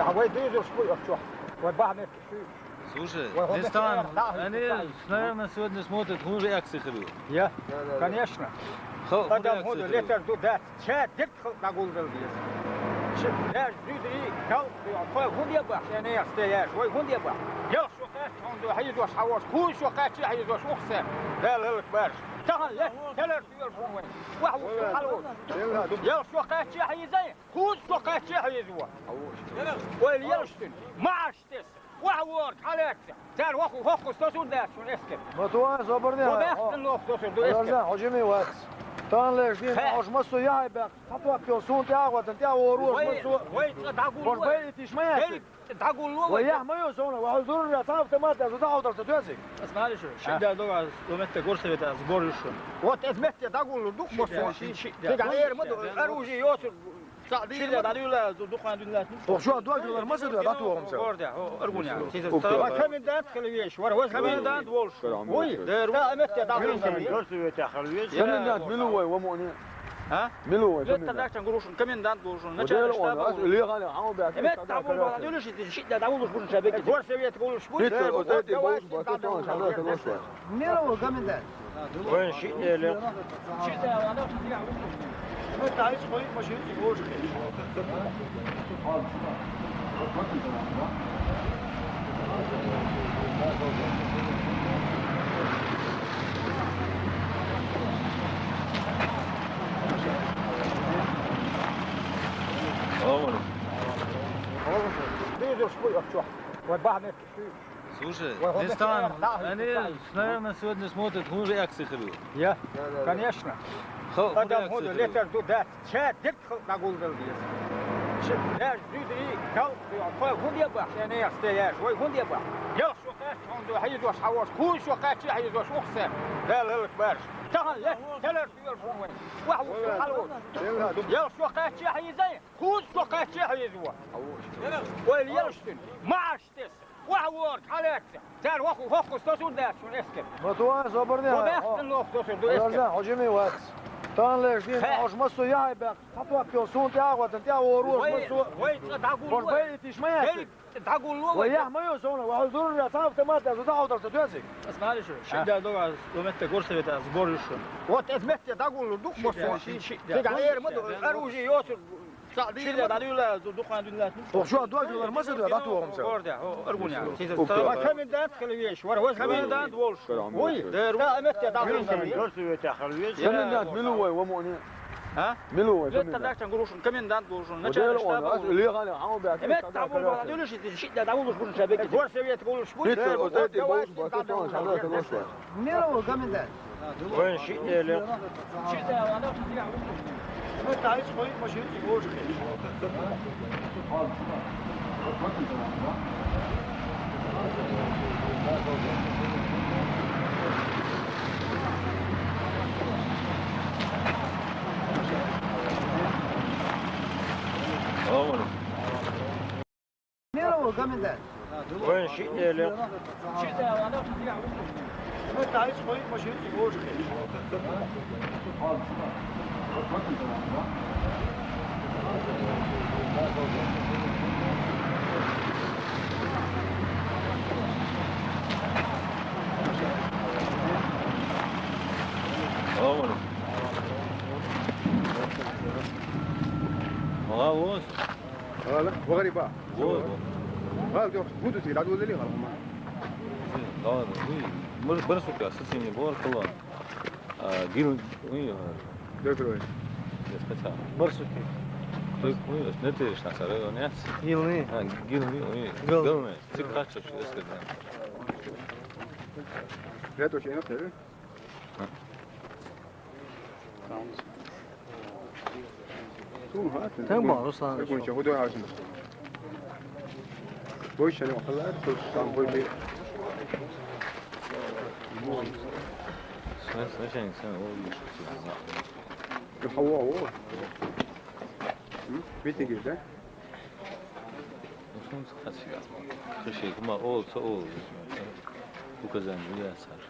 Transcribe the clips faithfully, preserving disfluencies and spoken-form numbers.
А вай дуьйцурш бу оцу чохь? Вай бахьа меттиг шуьйра. Слушай, вай хӀун Дистан, меттиг, да, они, да, наверное, сегодня смотрят, хӀун реакция хила ю? Я, да, да, да, конечно. Хо-, хӀун адам реакция хӀун ду, хила ю? Летар ду дац, ша дерг хила дӀагулдала деза. Ши, яш, зуьйдий, кал, тхой хӀун де бахьа, шен яхаш де яш, вай хӀун де бахьа? Ялх шо кхаьчча хьуна ду, хьийзош хьан волуш, кхуза шо кхаьчча хьийзош, ух, сен, Дала хӀаллак бараш. Тахана летта, телар туьйла шуна вай. Ваха ву, хьалву. Ялх шо кхаьчча хьийзай. Кхуза шо кхаьчча хьийзаво. Ойла елаш цуьнан. МаьӀаш тесса. Ваха ворга хьалаьцна. Цара хӀокху, хӀокху стосур дац шуна эскар. Ма ту ан собар де. Хьо баьхкина лоху стосур ду эскар. Хьо жимий вац. Тан леш дийна, хьо массо яхьай баьхка. Цхьа топ йолу суна тӀе а гӀоьртина, тӀе а вору, массо. Вай, вай цкъа дӀагулло. Хьо байитиш ма яц. ДӀагулло вай. Вай яхь ма йо, сона, вай хьо зурра, цхьа автомат а, зуда хьовдар ца доьзий. Ас ма аьлла шуна, шиъ да догӀа, ас, ду метта горсовета, ас бор ю шуна. Вот эс метте дӀагуллур ду, шиъ да, шиъ, шиъ да. Цига Ӏер ма ду, аружи йоцург, цхьаъ дийла, дӀадуьйла, ду, дукха дуьллат. Ох, шу а догӀа, ма ца дуьллат, дӀатугӀа ма ца. Гор да, о, аргуня. Ва комендант хила веш, вара, вай комендант волуш. Вуй, да, а метте дӀагуллур. Комендант мила ву вай, ва муъни? Комендант мила ву вай, ва муъни? А? Мила ву вай, комендант? Летта дахчан гур ву шуна, комендант волуш ву шуна, начальник штаба волуш. Лехале, хьан бу баьхкина? Эметта дӀагуллуш бу, дӀадуьлуш иза, шиъ да дӀагулуш бу шуна ша беккица. Горсовет гулуш бу. Итт, вот эти болуш бу, тон шана, тон шана. Мила ву комендант? Вайн шиъ элира. Шиъ элира. Эметта хьайца хойу машина цига волуш хир. Алло. Дуьйцурш бу оцу чохь. Вай бахьа меттиг шуьйра. Слушай, вай хӀун Дистан, меттиг, да, они, да, наверное, сегодня смотрят, хӀун реакция хила ю? Я, да, да, да, конечно. Хо-, хӀун реакция хила ю? Адам хӀун ду, летар ду дац. Ша дерг хила дӀагулдала деза. Ши, яш, зуьйдий, кал, тхой хӀун де бахьа, шен яхаш де яш, вай хӀун де бахьа? Ялх шо кхаьчча хьуна ду, хьийзош хьан волуш, кхуза шо кхаьчча хьийзош, ух, сен, Дала хӀаллак бараш. Тахана летта, телар туьйла шуна вай. Ваха ву, хьалву. Ялх шо кхаьчча хьийзай, кхуза шо кхаьчча хьийзаво. Ойла елаш цуьнан. МаьӀаш тесса. Ваха ворга хьалаьцна. Цара хӀокху, хӀокху стосур дац шуна эскар. Ма ту ан собар де. Хьо баьхкина лоху стосур ду эскар. Хьо жимий вац. Тан леш дийна, хьо массо яхьай баьхка. Цхьа топ йолу суна тӀе а гӀоьртина, тӀе а вору, массо. Вай, вай цкъа дӀагулло. Хьо байитиш ма яц. ДӀагулло вай. Вай яхь ма йо, сона, вай хьо зурра, цхьа автомат а, зуда хьовдар ца доьзий. Ас ма аьлла шуна, шиъ да догӀа, ас, ду метта горсовета, ас бор ю шуна. Вот эс метте дӀагуллур ду, шиъ да, шиъ, шиъ да. Цига Ӏер ма ду, аружи йоцург. Цхьаъ дийла, дӀадуьйла, ду-, дукха дуьллат. Ох, шу а догӀа, ма ца дуьллат, дӀатугӀа ма ца. Гор да, о, аргуня. Ва комендант хила веш, вара, вай комендант волуш. Вуй, да, а метте дӀагуллуш. Комендант мила ву вай, ва муъни? А? Мила ву вай, комендант? Летта дахчан гур ву шуна, комендант волуш шуна, начальник штаба волуш. Лехале, хьан бу баьхкина? Эметта дӀагуллуш, дӀадуьллуш иза, шиъ да дӀагуллуш бу шуна ша беккица. Горсовет гулуш бу. Итт, вот эти болуш бу, тон шана, тон шана. Мила ву комендант? Вайн шиъ элира. Эметта хьайца хойу машина цига волуш хир. Алло. Мила ву комендант? Вайн шиъ элира. Шиъ элира. Эметта хьайца хойу машина цига волуш хир. Алло. Алло. Ала, ва гӀариба. Во, во. Гьал, дёх, буду тебе, да, дулели, гьал, ма. Ладно, уй, мур-, барсука, сосини, бор, колон. А, гил, уй, а. Дётровой. Я скачал. Барсуки. Кто, уй, не ты, что, сара, он, нет? Гилни. А, гилни, уй. Гил. Гилни. Цик хача, что я сказал. Я точно, я. Тан боху, Руслан. Указание, да, Саша?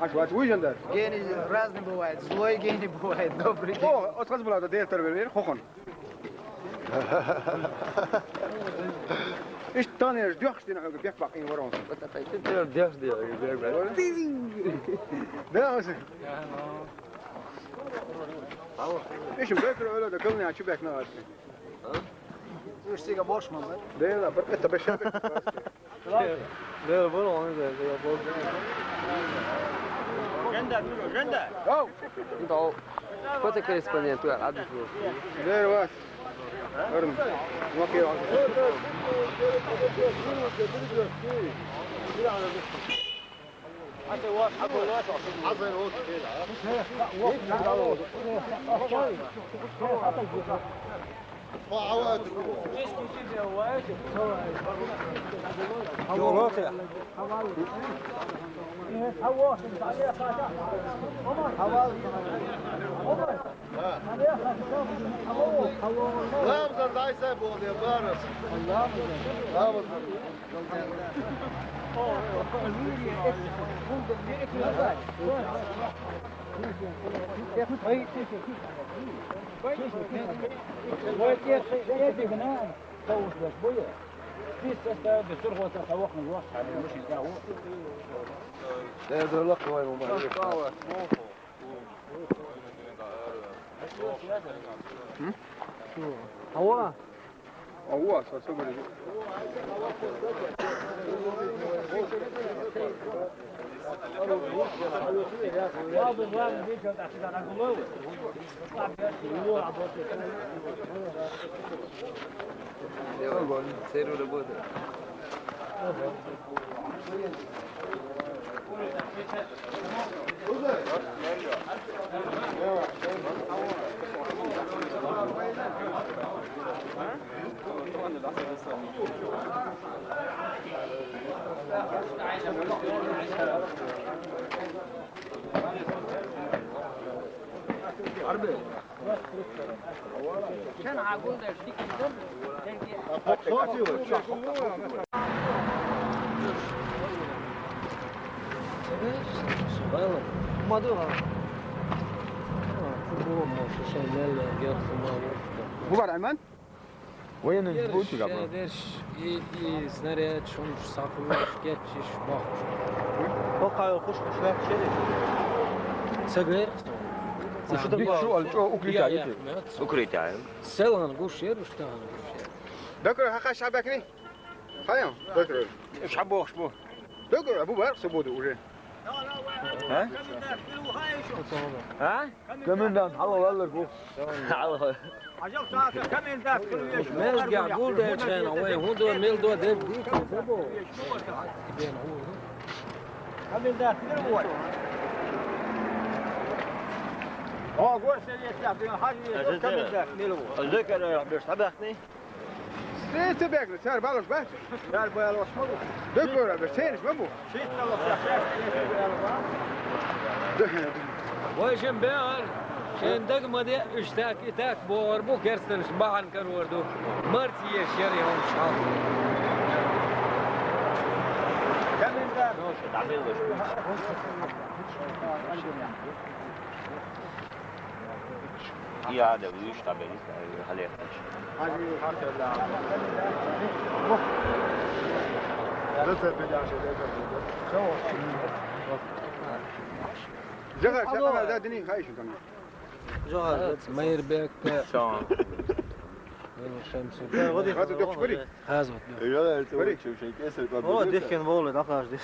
Аш вац вуй жандар? Гений разный бывает. Злой гений бывает, добрый гений. О, оцхаз була да дертар вер, хохун. Иш танеш дёхш дина хага бек бак ин ворон. Вот опять ты дёхш дина хага бек бак. Да, аш. Ишим бекр ола да кылны ачы бек на аш. Уж сига борш ман, да? Да, да, это бешебек. Да, да, вон он да, да, вон. Ренда, ренда. Go. Então, quanto é que é esse panento? Ah, dos meus. There was. Ürün. Yok ya. Lamzan daysa bol ya baras. Lamzan. Hava. Hava, sasa böyle. Cero работает. Bu var hemen. Военный будь, как бы. Дерш, и, и снаряд, шумш, сахуш, кетчиш, бахуш. О, кайо, хуш, хуш, век, чери. Сагер. Хуш, да, бит, шу, аль, чо, укрытие, я, я, укрытие. Селан гуш, ер, уштан гуш, ер. Докор, хаха, шабакни. Хайо, докор. Шабох, шбо. Докор, абу бар, свободу уже. А? А? Комендант, алло, алло, бу. Алло. Мел гагул да чена, ой, худо мел до дер ди, забо. Комендант, мел вот. О, горше есть, я, ты, хажи, комендант, мел вот. Зекер, беш табахни. Сен тебек, сар балош ба? Сар балош ма бу. Дök bora bir, sen mi bu? Şey, tamam, ya, şey, şey, şey, şey. Вайшем беар, шен дагмаде иштак итак боор бу керстен шмахан каруарду. Марти ешер яун шал. Комендант. Я да виш табели хале. Жага, жага, да дини хайшин там. Жога, Майрбек. Шон. Шемсу. Хазу дёхш бери. Хазу. Бери. О, дихен волы, да, каждый.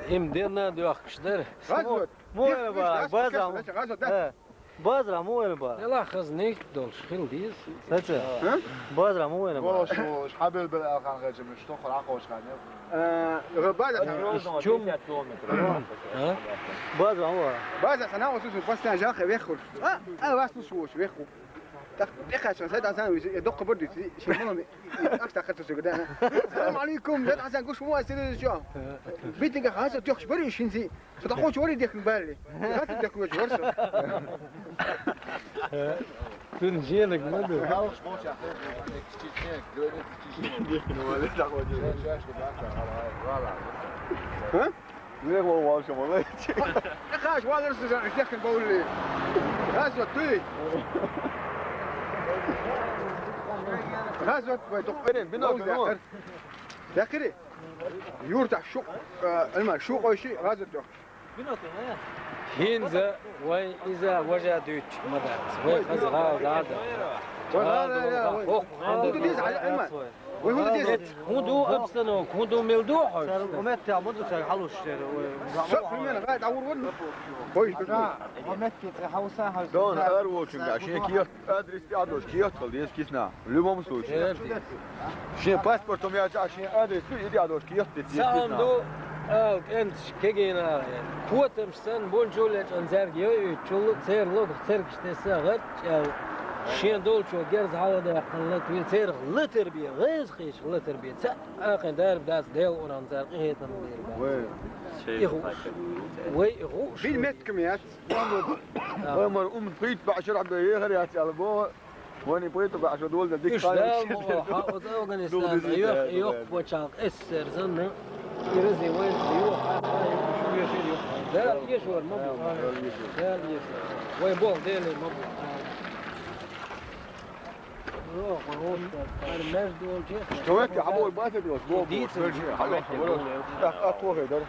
Им дена дёхш дер. Хазу. Муэр бар, базам. Хазу, да. Базра муэр бар. Эла хаз нехт долш хил диз. Саца. А? Базра муэр бар. Волш, волш, хабел бел алхан хачым, что хора хош хан. Э, база. Чум. А? Базра муэр. База хана осу постоянно жах вехур. А, а вас слушаешь вехур. Так, дехача, сай да сан, я док кобор дит, шималом. Ах, так это всё, да. Салам алейкум, да, Хасан, гуш муа сири жо. Битинга хаса тёхш бери шинзи. Суда хоч вори дехн бали. Хати дехн вори ворса. Тун женек мадо. Алыш бош ахы. Кичичек, гёре кичичек. Дехн вали да хоч. Чашка бака, вала. А? Вехо валша молодец. Кхаш валар сужан дехкан баули. Газот туй. Газот вай тухпарин, бино, бино. Дехкири. Юрта шук, э, алма шук ойши газот ёх. ХӀинца вай иза важа дуьйцуш ма дац. Вай хаза гӀала дада. Вай гӀала дада, вай. Хокку хӀун ду деза, Ӏалма? Вай хӀун ду деза? ХӀун ду обстановка, хӀун ду, мел ду хьо? Цара метта ма ду, цара хьалуш цара, вай. Со примерно гӀай дӀагӀур ван. Хой, ду. Ма метта цара хьалуса хьалуса. Дон ар вочунга, шен кият, адрес тӀадош, кият хал, дес кисна. В любом случае. Шен паспортом яц, а шен адрес ду, иди адош кият, дес кисна. Цхьаъ ду, ал кӀенташ кегийна, котамаш санна, бончул лечкъан цаьрга йойуьйтучул, церан логах цергаш тесса гӀарчӀ аьлла, шен долчо герз хьалхадаьккхина латве, церах латар бе, гӀеза хийча латар бе, цхьаъ акхин дарба дац, Делан урам цара къинхетам бер бац. Вай. И хууш. Вай и хууш. Бил меттиг ма яц. Вай мара ум пхийтта баӀ шарахь бе ехар яц аьлла боху. Вайна пхийтта баӀ шо дола дика. Уьш хьан Дала ма вала, хьан оцу Афганистан, йох, йох, почанг, эс сер, занна. И рази вай, йох, хьан, хьан, йох, шу вешир, йох. Дала ешор ма бу. Дала ешор. Вай боху, Деле ма бу. Что это? А мой батя делает? Дийца. Хьан, хьан, хьан, хьан, хьан, хьан,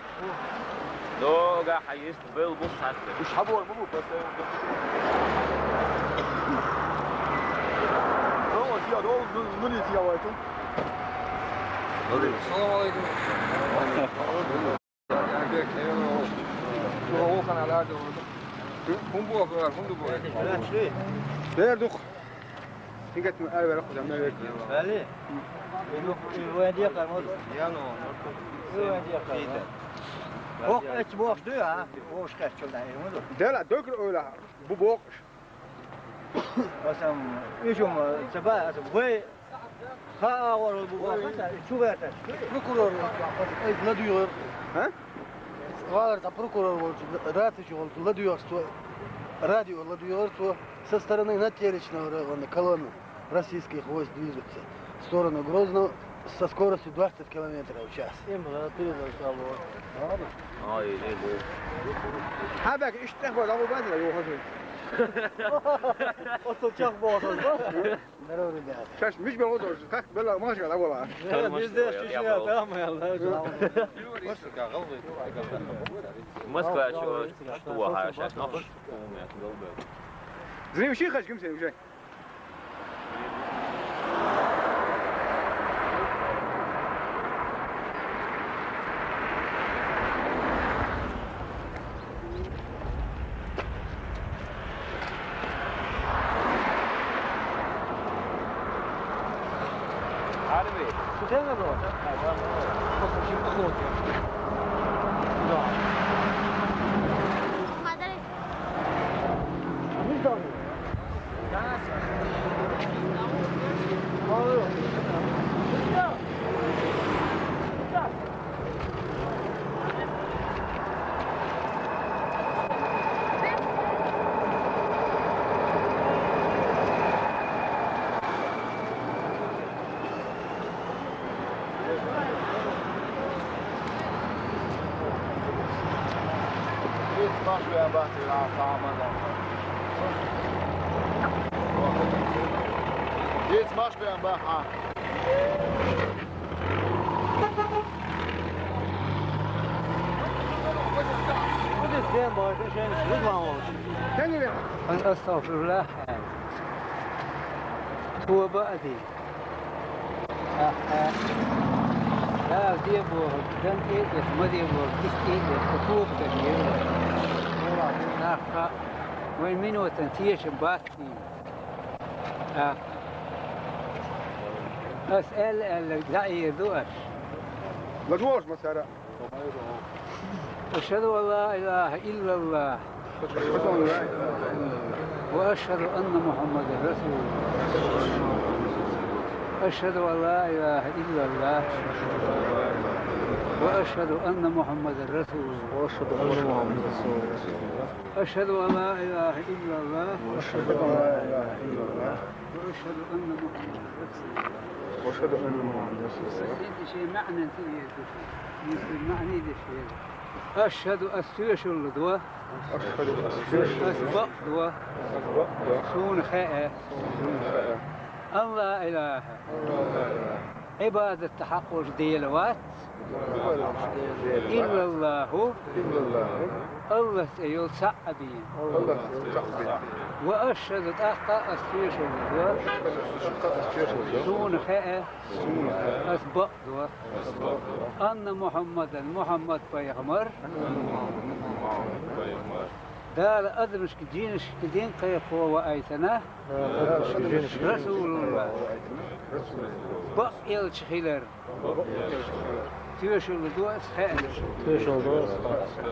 Дога хьаиста, бел бу хатта. Уьш хьан боху, ма бу, просто. Ну, вот я дол, ну, ну, не я вайту. Салам алейкум. ХӀун боху, хӀун ду боху? Бер дух. Хингат ма арвер худа мер. Бали. Вен дия кармод. Я но. Вен дия кармод. Хох эч боху ду, а? Боху кач чо дай, хӀун ду? Дела догр ойла. Бу бохуш. Асам, ишум, ца ба, аса вай ха агӀор бу боху, аса чу верташ. Прокурор, ай, ладуьйгӀар. А? Валар цхьа прокурор волчу, ратичи волчу ладуьйгӀар цо, радио ладуьйгӀар цо, со стороны Надтеречного района колонна российских войск движется в сторону Грозного со скоростью двадцать километров в час. Хьабаьг иштта тӀехбар дӀагӀо базар, йохазуй. Оццул чахбохаза. Здорово, ребята. Шаш миш бел гӀо долуш, как бела машка дӀагӀо ла. Э, везде шиши, да, моя, да. Москва чего, что, а, сейчас, ну, Зрим ши хаш ким сен уже. Jetzt machst du einen Bach an. What is game, boy? This is good one. Can you? أستغفر الله. توبة أدي. Аха. Да, дебор, дан эдес, ма дебор, кис эдес, кутук да дебор. Аха. Вайн минутан тешин баттин. Аха. Ас эл эл заир ду аш. Ладуаш масара. أشهد أن لا إله إلا الله. وأشهد أن محمدا رسول الله. أشهد أن لا إله إلا الله. وأشهد أن محمدا رسول الله. وأشهد أن محمدا رسول الله. أشهد أن لا إله إلا الله. وأشهد أن لا إله إلا الله. وأشهد أن محمدا رسول الله. وأشهد أن محمدا رسول الله. بس أنت شيء معنى أنت يا دكتور. يصير معنى ده شيء. أشهد, ас тоьшалла до, أشهد, ас тоьшалла до, ас бакъ до, ас бакъ до, суна хаьа, суна хаьа, أن لا إله, أن لا إله, Ӏибадат дан хьакъ волуш Дела вац, إلا الله, إلا الله, АллахӀ цӀе йолу цхьаъ бен, АллахӀ цӀе йолу цхьаъ бен, وأشهد, тӀаккха ас тоьшалла до, وأشهد, тӀаккха ас тоьшалла до, суна хаьа, суна хаьа, ас бакъ до, أن محمدا, Мухьаммад пайхамар, Дала адамашка, жинашка дин кхайкхо ваийтина, رسول الله, бакъ элча хилар. Тоьшалла до ас хаьа. Тоьшалла до ас хаьа.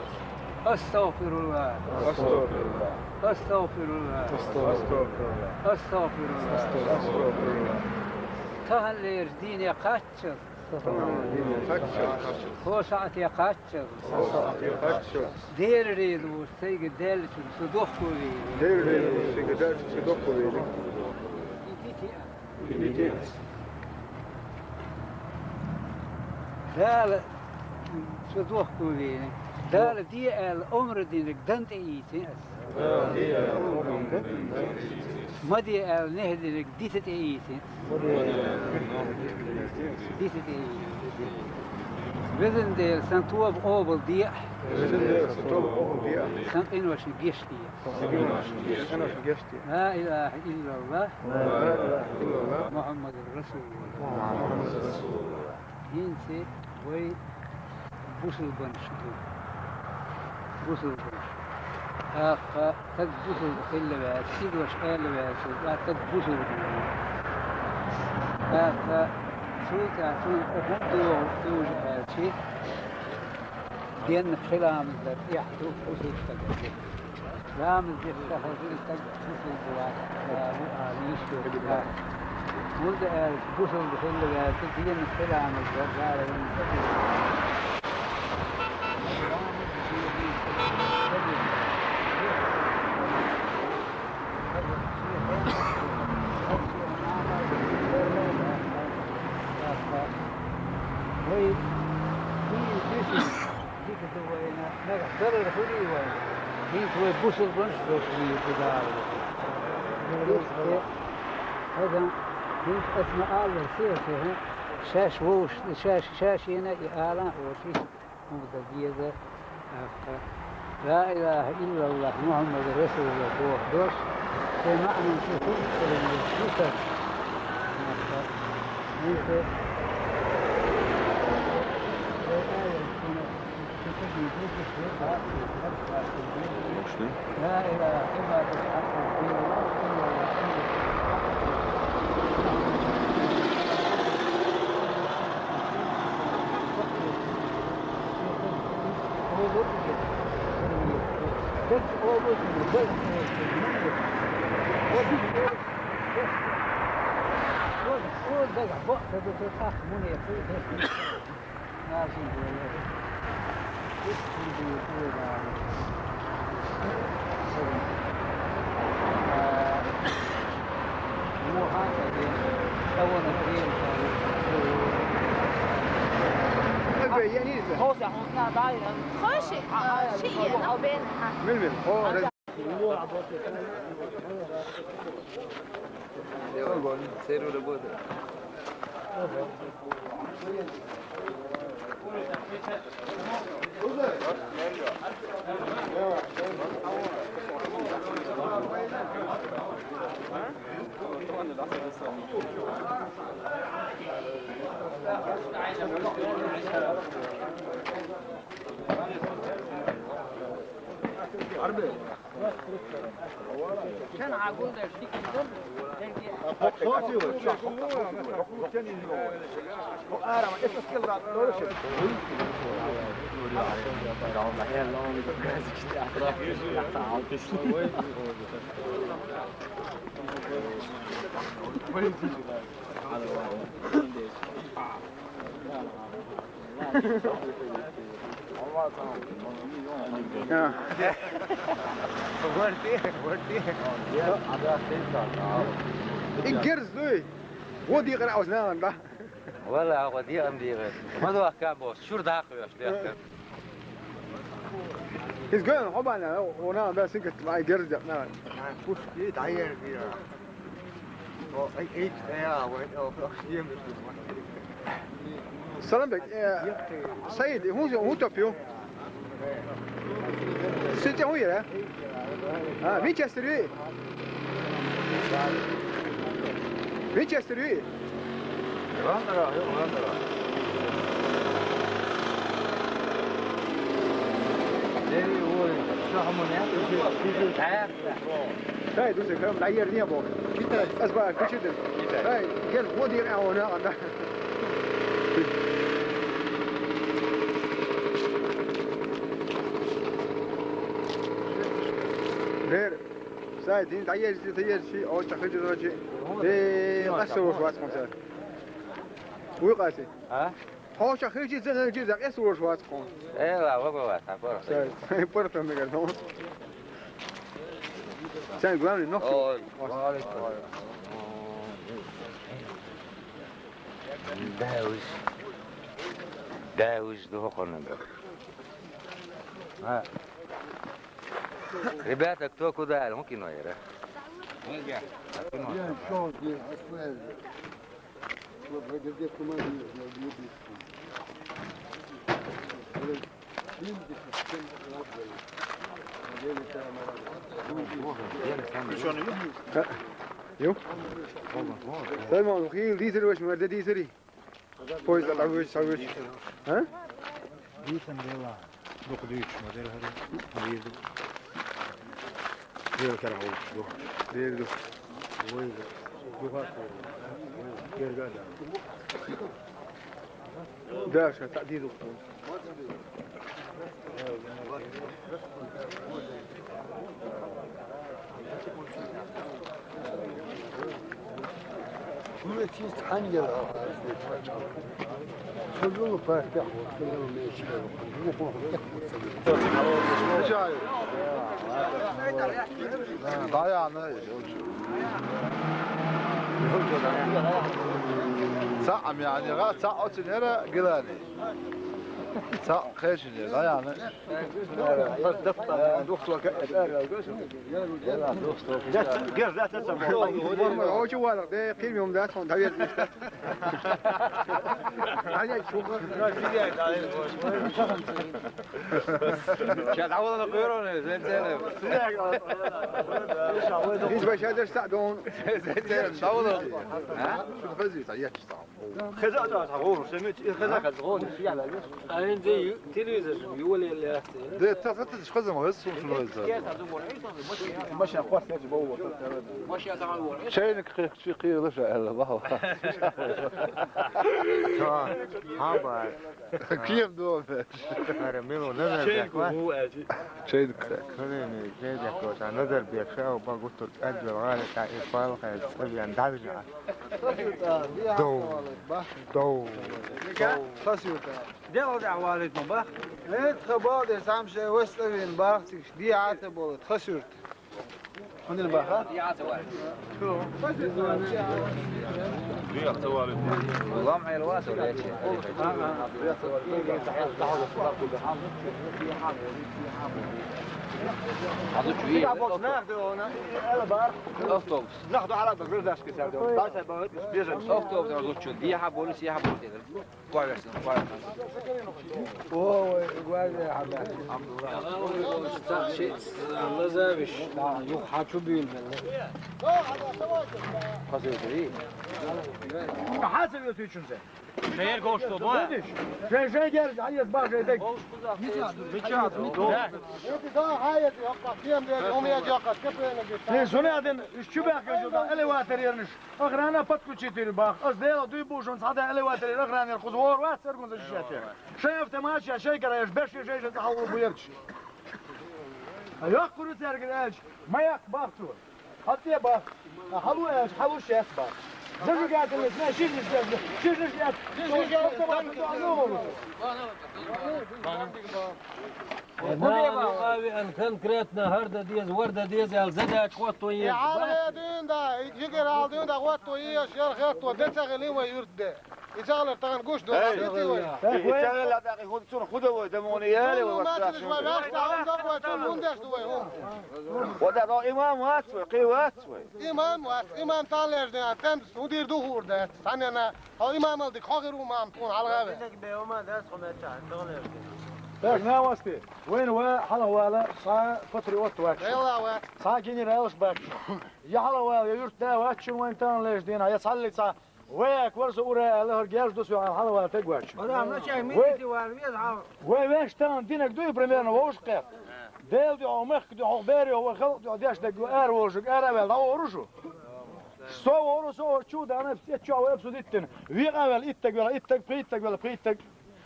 أستغفر الله, أستغفر الله, أستغفر الله, أستغفر الله, أستغفر الله. Таханлерчу дийне кхаччалц, кхо сахьте кхаччалц, Делан реза волуш сайга даьллачунна со дохковевлла. Делан реза волуш сайга даьллачунна со дохковевлла. Дала со дохковевлла. Дала де аьлла омра динарг дан тӀеийцина ас. Ма де аьлла нехь динарг дита тӀеийцина. Дита тӀеийцина. Везан Дела, сан тоба къобалде. Везан Дела, сан тоба къобалде. Сан къиношна гечде. Сан къиношна гечде. لا إله إلا الله, لا إله إلا الله, محمد رسول الله. ХӀинца вай бусулбанаш ду. Бусулбанаш. ТӀаккха стаг бусулба хилла ваьлча, ши дош аьлла ваьлча, цкъа стаг бусулба ву. ТӀаккха цул тӀаьхьа цунна тӀе хӀун догӀу хьожа аьлча, денна кхин ламаз дар тӀехь ду бусулба стага. Ламаз деш ца хилча стаг бусулба вац, ала йиш йолуш дац. ХӀунда аьлча бусулба хилла ваьлча, денна кхин ламаз дар Дала вайна ца хилла. Вай дийна деши дика ду вайна, нагахь далар хуьлий вайна? ХӀинца вай бусулбанаш а долуш вийр ду Дала. Иштта, хӀаза, хӀинца аса ма-аллара, сиха-сиха, шаьш вовшашна, шаьш, шаьшшина и ала а олуш, иштта хӀума дан деза, тӀаккха. لا إله إلا الله محمد رسول الله боху дош, шайн маьӀнан чу хӀума ца хилла, хӀума ца хилла. ТӀаккха. ХӀинца вай аьлла, шуна خوش، آه، شيء، نقبل. И герз дуй? Гьо дийкъира оцу нахана, да? Валла, гьо дийкъам дийкъира. Ма дохка боху, шура даккха веш, дехка. Is going home now. Oh, no, that's a good. I get it now. Push it. I hear you. Oh, I hate. Yeah, wait. Oh, fuck, yeah, Salam bek. Said, who who top you? Sit down here. Ah, Winchester. Winchester. Said, who's the come? Like here near book. As well, could you do? Hey, get what do you want? There. Сай, дин дӀаерза, дӀаерза, ши, оцу хилча дочи. Де, къасса вуш вац хьуна сай. Вуй къаси? А? Хьо ша хилча, ца хилча, за къасса вуш вац хьуна. Э, ла, ва, ва, ва, та пара. Сай, пара там мегар, ну. Сай, главный, ногти. Ой, ва алейкум. Даус. Даус, духу хонна. А. Ребята, кто куда? Ну, кино, Ира. Я шёл, где, вот, где командир, я в Липецке. Ю? Саймон, хил дийсар ваш, мар де дийсари. Поезд а вуч, а вуч. А? Дийсан дела. Дукха дуьйцуш ма дара хӀара. Дийр ду. Дера кара хьовсуш ду. Дийр ду. Вай ду. Юха ду. Герга да. Да, ша, та дийр ду. Даянна. Цхьаъ ам яьннера, цхьаъ оццунера гилани. Цхьаъ кхечунера, Даянна. Хьо чу валах, де, кхин юм дац, хьуна дӀаверза иштта. Хьаьнга чу? Ша дӀавала на къоьро, не, зен, зен. Иза башадаш цхьаъ дон. Зен, зен, дӀавала. А? Шу хазита, я чиста. Хеза а цхьа гӀур, шемет, и хеза хаза гӀур, ши яла. Айн де ю-, телевизор ю вале ле. Де, та, та, та, хаза ма, хаза сум шуна хаза. Машина хвас я бо. Машина сама бо. Чайник хи-, чи хи лаша, Алла, ва, ва. Ха, хаба. Кем дома? Ара, милу, назар. Чайник бек, ва? Чайник. Хаза, чайник, ша, назар бек, ша, ба гуттар, адвал, гӀалат, и палха, цӀабиян, дажа. Дов. Дов. Дов. Дела дӀахьа валийта ма бах. Э, тха бакъдерг цхьамма шайн вас цӀа вийна бах, цига дехьа ца болу, тха суьрта. Хьуна баха? Дехьа ца валийта. Лам хьайла вацал, эчи. Автобус. Нах ду хьала бах, гражданский сад. Дай сай бах, бежан. Автобус разучу. Дехьа болу, сехьа болу. Ой, гвардия хьабаьхкина. Лазавиш, юха хьан чу буьйлабелла. Хьан ца веза чунца? Шайер гошто, бо? Видиш? Шай, шай герз, хьан еза бах, шай дег. Мича? Мича? Да. Шай, суна дин, уьш чу баьхкина шу, элеватор ернаш. Охрана подключить вир бах. Ас Дела дуй бу шун цхьа да элеваторе охранера кхуза вор вац, цергун защищать. Шайн автомат ша, шайн кара еш, беш шайн, шайн цхьа хьалгӀур бу ерча. А йоккхур цергара аьлча, ма яккха бах цо. Хьатте бах. А хьалу аьлча, хьалу шец бах. Зажигательный, шишнаш яц, шишнаш яц. Автомат ду, а ну, Э, на, ну, а веан конкретно хӀара дан деза, вара дан деза аьлла задача хӀотто еза. Хьалхе дуьйна да, и жигара хьал дуьйна да хӀотто еза, яра хетто, де ца хилий вай юьртда. И чагӀлар тахана гуш ду, Эй, хьаьтти вай. И чагӀлар дакъа худ-, цун худа вай, да муни яли вай, хӀун вац мачаш вай, вац, вац, хӀун да вай, цун хӀун деш ду вай, хӀун? Вада ро имам вац вай, кхи вац вай. Имам вац, имам тан леш де, тем худир ду хур де, санена, хо имам ал дик хогир у мам тун алгаве. Так, на васти. Вайн ва хала вала, са патриот вач. Элла ва. Са генералш бач. Я хала вала, я юрт да вач, вайн тан леш дина, я салли са Ваяк варза ура аьлла, хӀара геш дус вегӀан хьалавала тегвача. Адам начай Вай- милити вар вез хьал. Вай веш тахан динаг дуй, примерно, вовшах кхет. Дел дуьхьа, мехка дуьхьа, бери, вай халкъ дуьхьа деш даг ю, ара вожаг, ара вел, дӀа вору шу. Со вору, со вору, чу дана, пцӀет чу вай обсудить дина. Векъа вел, иттаг вел, иттаг, пхиттаг вел, пхиттаг.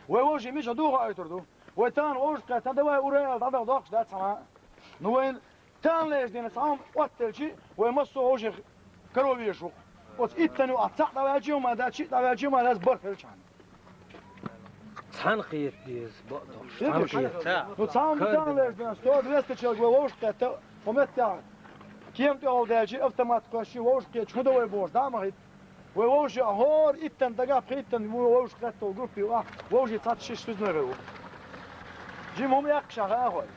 Вай вожи миша духа айтур ду. Вай тахан вовшах кхет, та давай ура аьлла, дӀадах дохш дац хьама. Ну вайн Тан леш дина цхьа хӀума оттаделчи, вай массо а вовшех каро везаш ву. Оцу иттанна юкъахь цхьаъ дӀаваьлчи хӀума дац, шиъ дӀаваьлчи хӀума дац, барх хилчахьана. Цхьаьна кхета деза, бакъдолуш, цхьаьна Видишь? кхета. Ну, цхьа хӀума тан леш дина, сто двести человек вай вовшах кхетта, хӀун меттехь, кема тӀехула даьлчи, автомат кхоьссичи, вовшах кхетчи, хӀун дан вай бохуш, дӀа а ма хӀитта. Вай вовшийн хӀора иттанна дагахь, пхиттанна ву вовшах кхеттал группе юкъахь, вовшийн цхьацца шиш суьзна вай ву. Жима хӀума яккхаш а хаьа хьо уьш.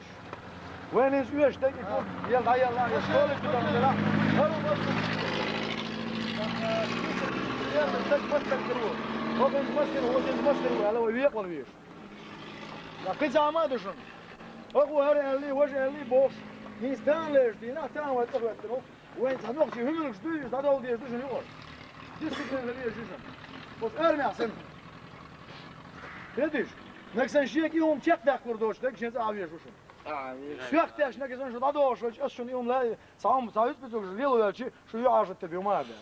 Вайн иза оьшуш дерг и гу, ел дӀаелла, я школе чу дан дела. ХӀара ву масса. Ел стаг масса каро. ХӀокхуьнца масса, хӀокхуьнца масса каро, аьлла, вай векъал везаш. Ткъа кхин цхьа хӀума а ду шуна. ХӀокхо хӀара аьллий, важа аьллий бохуш. ХӀинца тан леш дийнахь, тан вай цӀа хӀоьттина. Вайн цхьа нохчий хӀуьманаш дуй, иза дӀадовла дезаш ду шуна юкъара. Дисциплина хила езаш ю шуна. Оцу армехь санна. Хедуьш? Нагахь санна шега и хӀума чекхдаккхалур доцуш дерг шен цӀа а везаш ву шуна. Соьх тешна нагахь санна шу дӀадохуш ваьлча, ас шуна и хӀума лай, цхьа хӀума, цхьа вуьцу бицург лела ваьлча, шу юьхьӀаьржа тӀе бен ма а бац.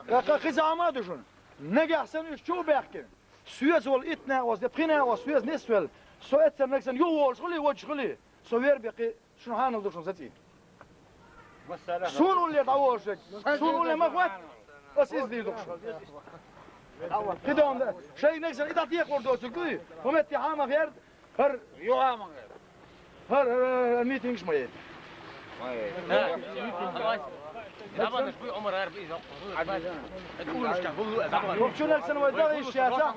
ТӀаккха кхин цхьа хӀума а ду шуна. Нагахь санна уьш чу а баьхкина. Соьца волу итт накъост, я пхи накъост соьца нисвелла, со эццара нагахь санна юхаволуш хуьлий, водуш хуьлий, со вер беккхий, шуна хьанал ду шуна саций. Суна уллера дӀаволуш верг, суна уллера ма хӀотта, ас иза дийр ду шуна. Кхидам да, шайга нагахь санна и дӀатекхалур доцург дуй, хӀун метте хьан ма херда, хӀара юха ма херда. ХӀара, хӀара, хӀара митингаш ма е. Вообще, нагахь санна вай дагӀа йиш яцахь.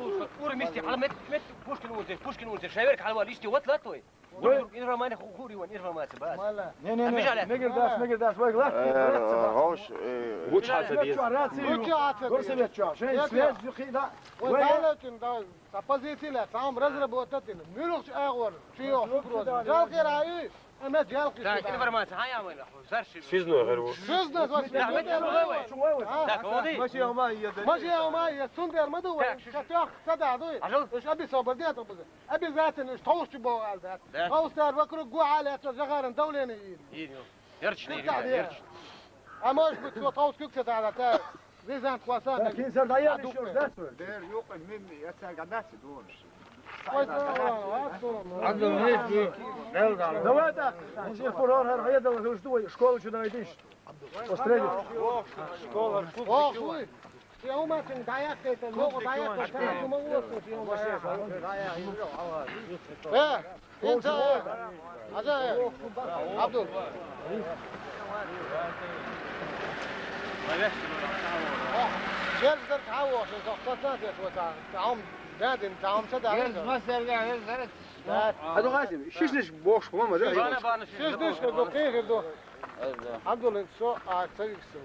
Пушкин улица, Пушкин улица, шаверг хьалавал, ишти вот латой. Вай информация, хури ван информация, бас. Не, не, не, мегар дац, мегар дац, вай лахки. Гуч хьаца деза. Гуч хьаца деза. Горсовет чохь, шайн связь юхи да. Вай далатин да. Сан позицияла, цхьа хӀума разработать дина. Муьлхачу агӀор, чу йоху угроза. Жалкхера ю, а мет жалкхи. Так, информация, хьан яа вайна? Сарши. Сизно хир ву. Сизно, сизно. Так, мет чу вай вай. А? Так, води. Машина ма еза. Машина ма еза, цундела ма ду вай. Так, шу, шу. Ша тох, ца да дуй. Ажал. Уж аби собар де, так буза. Обязательно уж товш чу богӀал дац. Да. Товш дар вакруг гу хьале, цо жахаран давление йийр. Йийр ю. Ярчна, ярчна. А может быть, цо товш куьг ца дала, та. Везан кхоса. Так, хин сар дӀаяьлла, а, ишо дукха. Дер юкъа мимми, я ца гадаси донаш. Ой, да, ладно, ладно. Давай так, уже фурор, хӀара хьедала хӀуш ду, школа чу дайдиш. Посмотрели. Школа. Ох, уй. Все ума цин даяк это, лого даяк, это, ума вот, все ума. Э, ХӀинца, хьажа, Абдул. Шерздар цхьа вохуш, со кхоссанас вац, цхьа хӀума даьдина, цхьа хӀума ца даьдина. Герз масарга, герз дац. Дац. Хьадо Хасим, шишнаш бохуш хӀума ма дац. Шишнаш ду, кхин хир ду. Абдул, со а ца вигсу.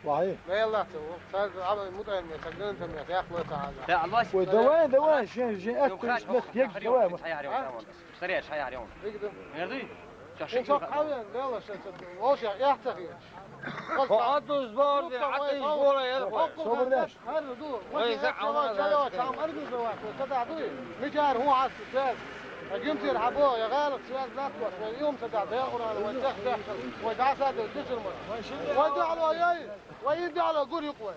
Вай. Мелла ца ву. Цаьрга Ӏамал мутаем я, ца ган там я, яхло ца хьажа. Ой, давай, давай, шен, шен, ну, эт, хаш, эт, ох, ек, хар давай, ён, ма. Цхьа яхьар ён, а? Цхьа яхьар ён. Вигду. Мердуй? Ин цо хьавен, мелла ша, ца, вовше, я ца хи. Хо, а ду сбор де, а ты школа, я хо. Собрдаш. Хар ду. Ой, за, а, чава, чава, чам, аргу за, ца да дуй. Мичар ху хас, ца. Агимсир хьабо, я гӀалат связь латтош, вай юм ца да, дегӀуран, вай цех цех, вай дӀасаде, душурма. Вай дуьхьало яй, вай и дуьхьало гур юкъ вай.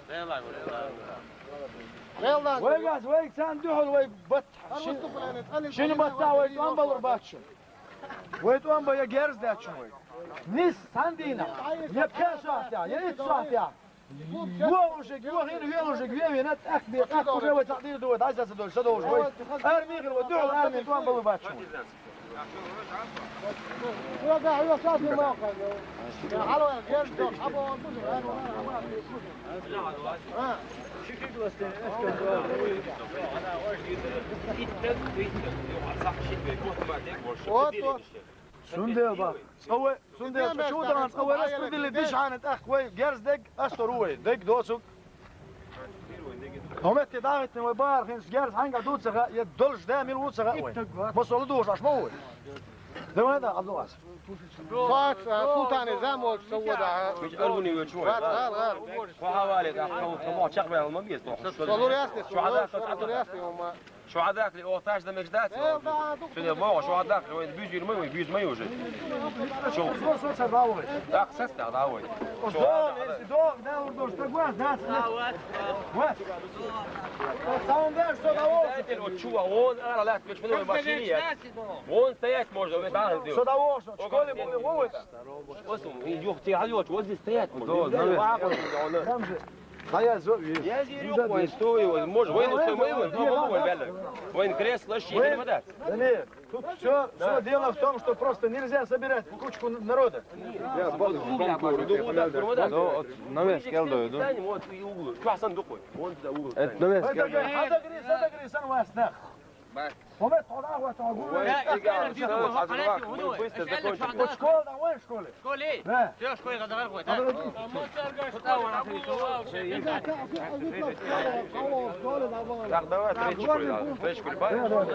Вай газ, вай цан дуьхьал, вай бат. Шин баттахь вай тӀом балур бац шун. Вай тӀом бан я герз дац шун вай. Нис цхьан дийнахь, я пхеа сохьтехь, я итт сохьтехь. Вовшиг, вохин, вевшиг, вевина, тӀаккха бе, тӀаккха уже вай цхьаъ дийр ду, вай дӀасаца долуш, са долуш вай. Арми хир вай, дуьхьал арми, тӀом балур бац шун. Хьало, герз дохуш, хьабо, хьабо, хьабо. Вот, вот. Цундела бах. Цкъа вай, цундела чу дан, цкъа вай распределить диш хьана тӀаккха вай герз дег, астор ву вай, дег доцуг. Хьо метте дагӀиттина вай бахархинаш герз хьанга ду ца хаьа, я долуш да мила ву ца хаьа вай. Масала духуш Ӏаш ма ву вай. Давай да, Абдулас. Бац, а, Султане замолча ца вода. Мича аргуни вечу вай. Бац, гӀала, гӀала. Кхо хьавале, да, кхо, кхо чакхваьлла ма беза, тохуш. Со лур ясте, со лур ясте, ма. Шу хьадаккхале, оха таш дан мегаш дац? Э, да, ду- Сегодня боху, шу хьадаккхале, вайн буьзийр ма ю, вай буьза ма ю уже. Чу. Со, со ца дӀавой. Так, сац дӀа, дӀавой. О, дон, если дох, да, ур дош, так вас, да, ца. Вот. Вот сам да, что дӀавой. Обязательно, вот чува, вон ара лаьтта, мегаш ма ю машине. Вон стоять можно, вай дӀа. Что дӀавой, что? Школе мы вовремя. Вот он, и юх, те, а, вот здесь стоять можно. Да, наверное. Там же. Хьан яз ву веза? Яз йир юкъа вайн стой, вайн, может, вайн стой, вайн, вайн, вайн, вайн, вайн, вайн кресло шиъ ма дац. Да нет, тут все, все дело в том, что просто нельзя собирать кучку народа. Я бал- бал- Ну, вот навес кел дойду. Встань, вот и угол. Чу хьасан дукхой. Вон туда угол. Это навес кел дойду. Хьадагри, хьадагри, сан вас нах. Вай, быстро закончим. Школа, давай в школе. Школе? Да. Всё, школе, давай, давай. Так, давай, третий школе, да. Третий школе, давай.